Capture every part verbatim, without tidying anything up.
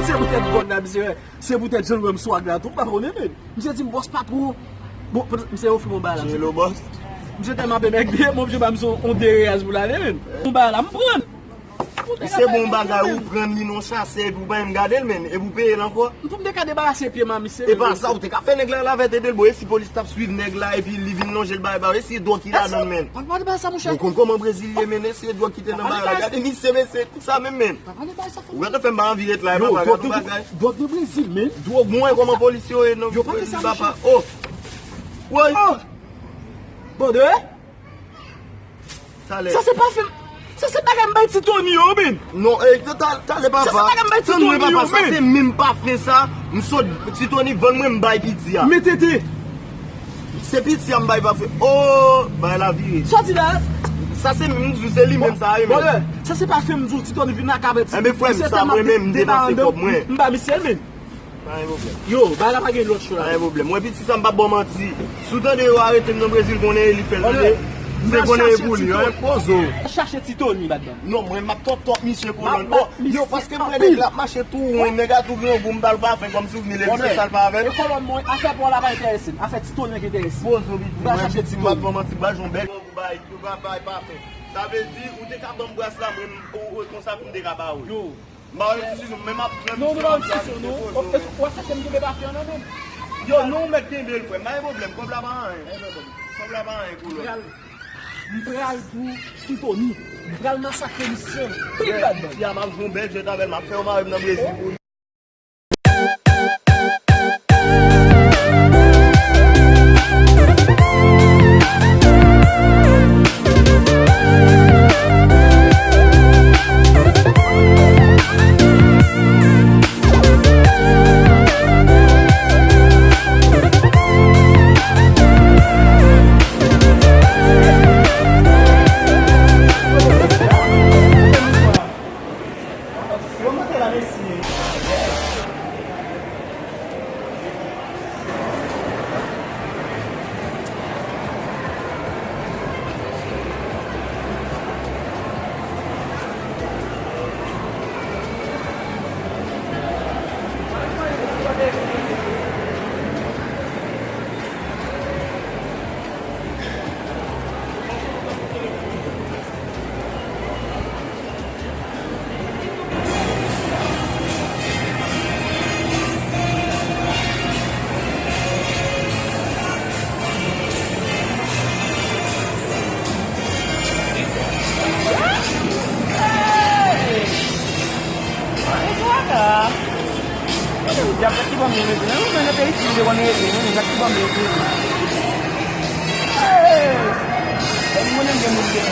Se poutèt vòt la, misye, se poutèt jan l wè m swag la tou, m pa konnen, men. Misye di m bòs patwon. Bon, misye ofri m yon bagay la. Hello, bòs. Misye tèlman ap enève, m oblije ba misye yon dereyaz pou l ale, men. Yon bagay la, m pran. Se bon bagay, ou pran li nan chase, epi ou pa menm gade l, men, epi ou peye l ankò. Pou m te ka debarase pye m a misye, e pa sa, ou te ka fè nèg la lavèt ede l, bon, e si polis t ap swiv nèg la, epi li vin lonje l bay ba, e si dwòg ki ladan l, men. Pa pale bagay sa, monchè. Ou konn kòman Brezil ye, men, e si dwòg ki te nan bagay la, gade misye, men, se sa menm, men. Pa pale bagay sa, ou gade fè m pa anvi ret la, e papa, gade yon bagay. Dwòg nan Brezil, men. Dwòg, mwen, kòman polis yo ye, non, yo pa fè sa, papa. Oh! Woy! Bande! Talè. Sa se pafen. Sa se bagay m bay Ti Tony yo, men. Non, e, ta-, ta-, talè, papa. Sa se bagay m bay Ti Tony yo, men. Sa se menm pafen sa. M sot Ti Tony vann mwen, m bay piti a. Men tete. Se piti a m bay pafen. Oh, bay la vire. Sa di la. Sa se menm, m di w, se li menm sa, wi, men. Sa se pafen m di w, Ti Tony vin lakay avè ti. Enben, frè m, sa mwen menm, m depanse kòb mwen. M ba misye, men. Pa gen pwoblèm. Yo, bagay la pa gen lòt cho la. Pa gen pwoblèm. Mwen piti sa m p ap ba w manti. Si w tande yo arete m nan Brezil, konnen e li k fè l, tande. Se konnen e pou li, hein. Poze w. Chache Ti Tony, bad man. Non, mwen m ap tòp tòp misye kolòn. Yo, paske m wè nèg la ap mache tou won, nèg la tou grangou, m ba l pafen kòmsi w vini legliz, se sa l pa avè l. E kolòn mwen, afè pa w la pa enterese m. Afè Ti Tony an ki enterese m. Poze w, piti. Mwen piti m p ap ba w manti, ba jon bèk. Ou bay, ou pa bay pafen. Sa vle di, ou te ka ban m bras la, mwen, ou, ou, konsa pou m te ka ba ou. Yo. M pa wè ti sou men m ap pran. Non, nou pa wè ti sou, non. Ou, w ap chache m kenbe pafen an nan men m. Yo, non, ou mèt kenbe l, frè m. Pa gen pwoblèm. Kòb la pa anyen. Kòb la pa anyen, kolòn. M pral, m pral pou Ti Tony. M pral masakre misye. Big bad man. Si a m ap jwenn bèl jwèt avè l, m ap fè yo mare m nan Brezil pou li. Yo monte la, mesye. Hey! Hey, mwen menm gen moun gen.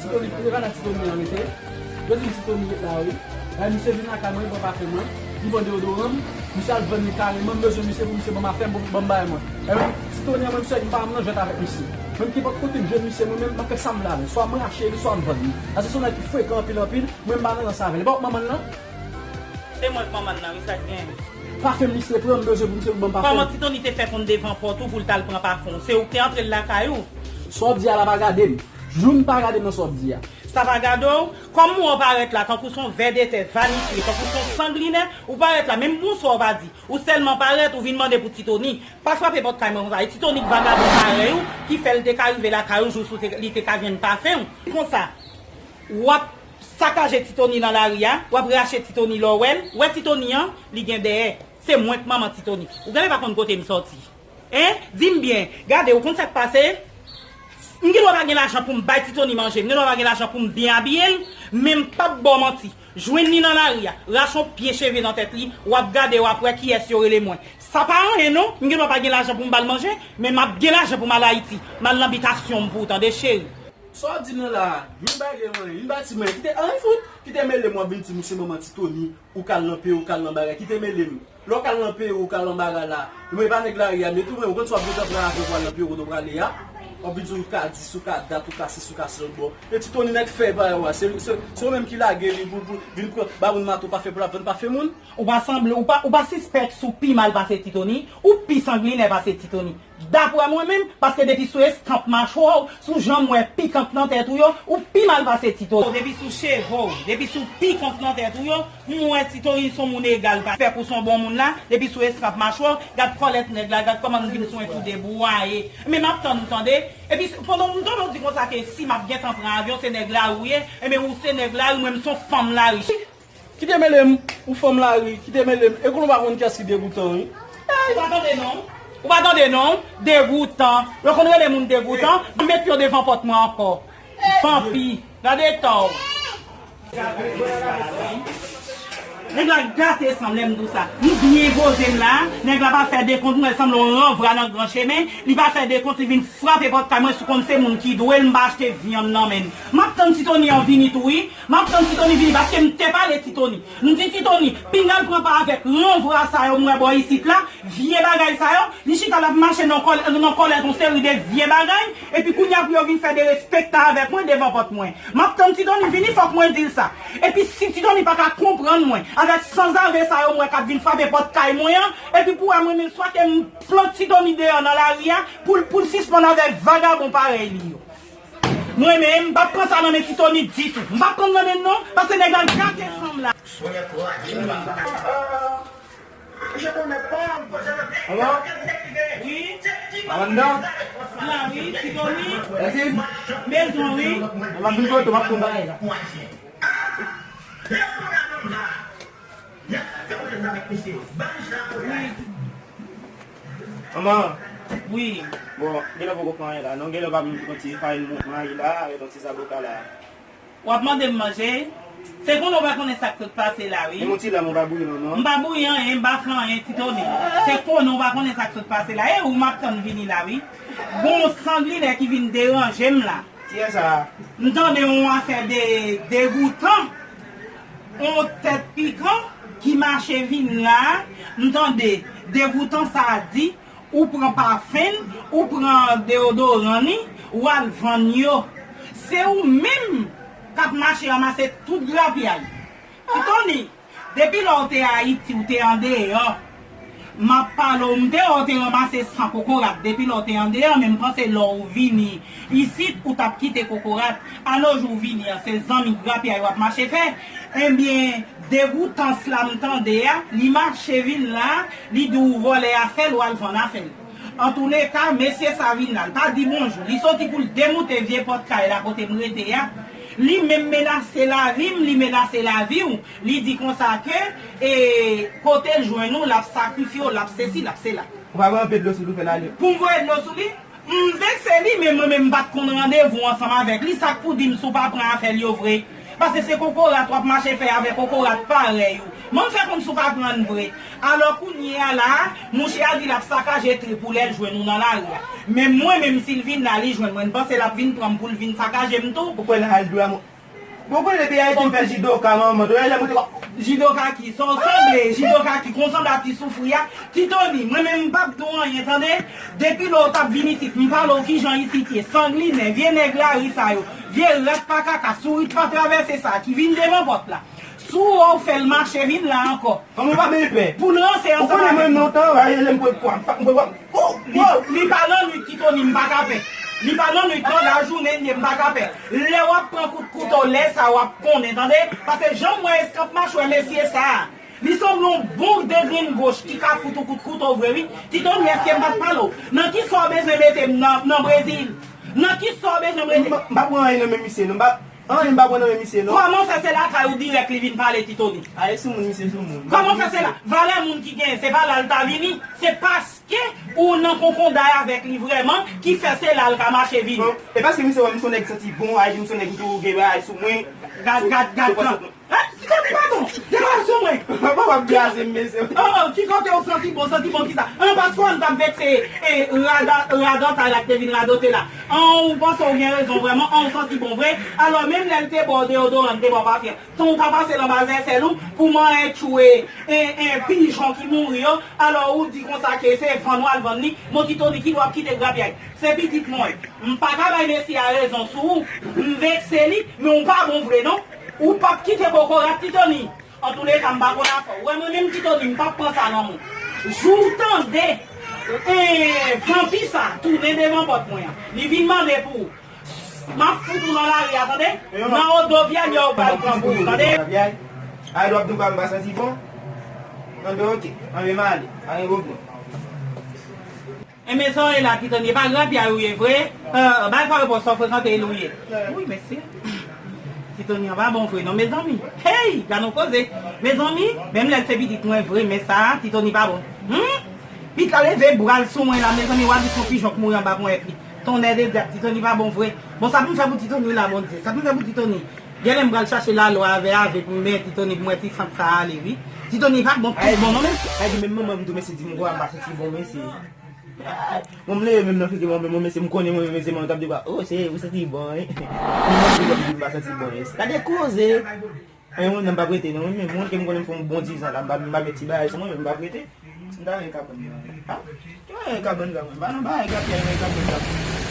Ti Tony, se pa la Ti Tony an rete. Yo di m Ti Tony ret la, wi. Lè misye vin lakay mwen, li pran pafen mwen, li pran deodoran m, misye al vann li kareman, m bezwen misye pou misye ban m afè m, pou ban m bagay mwen. Ebyen, Ti Tony an, mwen, m sèl, m pa nan jwèt avèk misye. Menm kenpòt kote m jwenn misye, mwen menm, m ap fè sa m vle avè l. Swa mwen achte li, swa m vann li. Paske se yon nèg ki frekan anpil, anpil, mwen m pa nan rans avè l. E pa w k manman l lan? Se mwen k manman l lan, wi, sa k gen. Pafen misye pran, m bezwen pou misye pou ban m pafen. Kòman Ti Tony te fè konn devan pòt ou pou l t al pran pafen w? Se ou k te antre l lakay ou? Sa w ap di a la pa gade m. Jou m pa gade m nan sa w ap di a. Sa pa gade w? Kòm mwen w parèt la tankou se yon vè de tè vanifye, tankou se yon sanglinè, ou parèt la, menm bonswa w pa di. Ou sèlman parèt, ou vin mande pou Ti Tony. Pa frape pòt kay mwen konsa. E Ti Tony k vagabon parèy ou, ki fè l te ka rive lakay ou jous ou te, li te ka jwenn pafen w. Konsa, w ap sakaje Ti Tony nan lari a, w ap rache Ti Tony lè w wè l. Ou wè Ti Tony an, li gen dèyè. Se mwen k manman Ti Tony. Ou genlè pa konn kote m sòti. Hein? Di m byen. Gade, ou konn sa k pase? M gen dwa pa gen lajan pou m bay Ti Tony manje, m gen dwa pa gen lajan pou m byen abiye l, men m p ap ba w manti. Jwenn li nan lari a, rache yon pye cheve nan tèt li, w ap gade, w ap wè kiyès yo rele mwen. Sa pa anyen non, m gen dwa pa gen lajan pou m ba l manje, men m ap gen lajan pou m al Ayiti, m al nan bitasyon m pou w tande, cheri. Sa w ap di m nan la a, youn pa regle m anyen, youn pa di m anyen, kite anyen fout, kite mele m, w ap vin di m ou se manman Ti Tony, ou k al nan peyi, ou k al nan bagay, kite mele m. Lè w k al nan peyi, ou k al nan bagay la, mwen pa nèg lari a, men tou mwen, ou konn sa w ap vin pran avyon pou w al nan peyi kote w prale a, w ap vin di ou ka dis, ou ka dat, ou ka sis, ou ka sèt bò. E Ti Tony nèg fè pa yo a, se, se, se ou menm ki lage li pou, pou vin pran, ba moun mato pa fè pou l ap vann pa fè moun. Ou pa sanble, ou pa, ou pa sispèk si w pi mal pase Ti Tony, ou pi sanglinè pase Ti Tony. Daprè mwen menm, paske depi sou estanp machwa w, sou janm w wè pikant nan tèt ou yo, ou pi mal pase Ti Tony. Depi sou cheve w, depi sou pikant nan tèt ou yo, m wè Ti Tony se yon moun egal pa. Fè pou se yon bon moun la, depi sou estanp machwa w, gad kòlèt nèg la, gad kòman l vin sou mwen tou debwaye. Men m ap tann ou tande. Epi pandan m tande w di konsa ke si m ap gentan pran avyon, se nèg lari w ye, enben ou se nèg lari, mwen m se yon fanm lari. Kite mele m, ou fanm lari, kite mele m. E konnen w pa konn kiyès ki degoutan, wi. Ey, ou pa tande non. Ou pa tande non. Degoutan. Yo konn rele moun degoutan. Met pye w devan pòt mwen ankò. Vanpi. Gade eta w. Nèg la gate sanble m di w sa. M byen poze m la. Nèg la pa fè dekont, mwen sanble yon ranvwa nan gran chemen. Li pa fè dekont, li vin frape pòt kay mwen, si w konn se moun ki dwe l, m pa achte vyann nan men l. M ap tann Ti Tony an vini tou, wi. M ap tann Ti Tony vini, paske m te pale Ti Tony. M di Ti Tony, pinga l pran pa avèk ranvwa sa yo m wè bò isit la, vye bagay sa yo. Li chita l ap mache nan kòl-, nan kòlèt yon seri de vye bagay, epi kounye a pou yo vin fè derespektan avèk mwen devan pòt mwen. M ap tann Ti Tony vini, fòk mwen di l sa. Epi si Ti Tony pa ka konprann mwen, avèk sanzave sa yo m wè k ap vin frape pòt kay mwen an, epi pou wè mwen menm, swa ke m plant Ti Tony deyò nan lari a, pou l, pou l sispann avèk vagabon parèy li yo. Mwen menm, m p ap pran sa nan men Ti Tony ditou. M p ap pran l nan men l non, paske nèg la gate sanm la. Wi. Amanda. La wi, Ti Tony. Mezon wi. Mwen vin kote w, m ap pran bagay la. Wi. Manman. Wi. Bon, genlè poko fè anyen la non, genlè pa menm yon ti farin mari la, avèk yon ti zaboka la. W ap mande m manje? Se konnen w pa konnen sa k sot pase la, wi. Menm yon ti lam ou pa bouyi, manman. M pa bouyi anyen, m pa fè anyen, Ti Tony. Se konnen w pa konnen sa k sot pase la. E ou m ap tann vini la, wi. Gon sanglinè ki vin deranje m la. Kiyès sa? M tande yon afè de degoutan. Yon tèt pikan ki mache vin la. M tande degoutan sa a di, ou pran pafen l, ou pran deyodoran li, ou al vann yo. Se ou menm k ap mache ranmase tout grapyay. Ti Tony, depi lè w te Ayiti, w te andeyò. M ap pale w, m te wè w te ranmase san kokorat depi lè w te andeyò, men m panse lè w vini isit, ou t ap kite kokorat. Anojou w vini an, se zanmi grapyay w ap mache fè. Enben, degoutans la m tande a, li mache vin la, li di w vòlè afè l, w al vann afè l. Antouleka, mesye sa vin la, l pa di bonjou. Li soti pou l demoute vye pòt kay la kote m rete a. Li menm menase lavi m, li menase lavi w. Li di konsa ke, e, kote l jwenn ou, l ap sakrifye w, l ap sesi, l ap sela. Ou pa voye anpil dlo sou li pou fè l ale? Pou m voye dlo sou li? M vekse li, men mwen menm m pa t konn randevou ansanm avèk li. Sa k pou di m si w pa pran afè l yo vre? Paske se kokorat w ap mache fè avèk kokorat parèy ou. Ban m fè konn si w pa pran l vre. Alò kounye a la, mouche a di l ap sakaje trip ou lè l jwenn ou nan lari a. Men mwen menm, si l vin la, li jwenn mwen, m panse l ap vin pran m pou l vin sakaje m tou. Ou kwè l al dwe a mwen? Bon, konnen depi Ayiti m fè jidoka, manman, tou lè mwen te... Jidoka ki? Sa w sanble, jidoka ki? Konsanm la ki soufri a? Ti Tony, mwen menm m p ap di w anyen, tande? Depi lè w t ap vin isit, m pale w kijan isit ye. Sanglinè, vye nèg lari sa yo, vye rat pa kaka, sourit pa travèse sa, ki vin devan pòt la. Si w wè w fè l mache vin la ankò. Manman, ou pa bezwen pè. Pou l ranse ansanm avèk nou. Ou konnen mwen menm nan tan, rayi lè m pran pwa, m pran pwa. Li, li pa nan nwit, Ti Tony, m pa ka pè. Li pa nan nwit, non, lajounen li ye, m pa ka pè. Lè w ap pran kout kouto, lè sa a w ap konnen, tande? Paske jan m wè eskanp machwè mesye sa a, li sanble yon bon de grenn goch ki ka fout ou kout kouto vre, wi. Ti Tony, èske m pa t pale w? Nan kisa w bezwen mete m nan, nan Brezil? Nan kisa w bezwen mete m? M pa, m pa pran anyen nan men misye, non, m pa. An, m pa pran nan men misye, non. Kòman fè se lakay ou dirèk li vin pale, Titoni? A, e sou moun, misye sou moun. Kòman fè se la? Valè moun ki genyen, se pa la l ta vini, se paske ou nan konkonday avèk li vrèman ki fè se la l ka mache vini. Non, e paske misye wè m se yon nèg santi bon, a, di m se yon nèg ki toujou gen bagay sou mwen. Gad, gad, gad, gad. Titoni pa bon, degaje sou mwen. Papa, w ap kraze m, mesye. Oh, oh, ki kote ou santi bon, santi bon ki sa? An, paske w t ap vekse, e, rada-, radòt a la k te vin radote la. An, ou panse w gen rezon vrèman, an, ou santi bon vre. Alò, menm lè l te ba w deyodoran, l te ba w pafyen, tan ou ta pase l anba zèsèl ou, pou manyen tchwe, e, e, pijon ki mouri yo, alò, ou di konsa ke se vann w al vann li. Bon, Titoni, ki lè w ap kite grapyay? Se pitit mwen. M pa ka bay mesye a rezon sou ou. M vekse li, men ou pa bon vre, non. Ou p ap kite kokorat, Titoni. Antouleka, m pa konn afè w. Ou wè mwen menm, Titoni, m p ap pran sa nan men w. Jou w tande, e, vanpi sa tounen devan pòt mwen an, li vin mande pou ou, m ap fout ou nan lari a, tande? Nan odovyal yo ou pral pran pou ou, tande? Ay, w ap di w pa m pa santi bon? Anben, oke. Anben, m ale. Pa gen pwoblèm. Enben, sa w ye la, Titoni, e pa grapyay ou ye vre? Euh, bay fò repons, sa w frekante e li w ye. Wi, mesye. Titoni an pa bon vre, non, mezanmi. Hey, gad yon koze. Mezanmi, menm lè l se pitit mwen vre, men sa, Titoni pa bon. Hmm? Pita leve bra l sou mwen la, mezanmi, w a di se yon pijon k mouri anba ponyèt li. Tonnè de dyab, Titoni pa bon vre. Bon, sa pou m fè pou Titoni la, Bondye? Sa pou m fè pou Titoni? Genlè m pral chache lalwa avè ave pou m benyen Titoni, pou m wè ti sant sa ale, wi. Titoni pa bon, tout bon, non, men. Ay, di menm manman m tou, mesye, di m kwa m pa santi bon, mesye. Bon, m leve menm nan figi mwen, mwen, mesye, m konnen mwen, mesye, mwen t ap di, "Oh, se, ou santi bon, wi." Mwen, mwen, mwen, mwen pa santi bon, mesye. Gade koze. Mwen, mwen, m pa prete, non, men mwen, ke m konnen m fè yon bon diz an la, m pa, m pa met ti bagay sou mwen, men m pa prete. M ta renmen kabann nan. Ha? Ki bagay kabann la, mwen? M pa nan bagay grapyay, mwen, kabann la.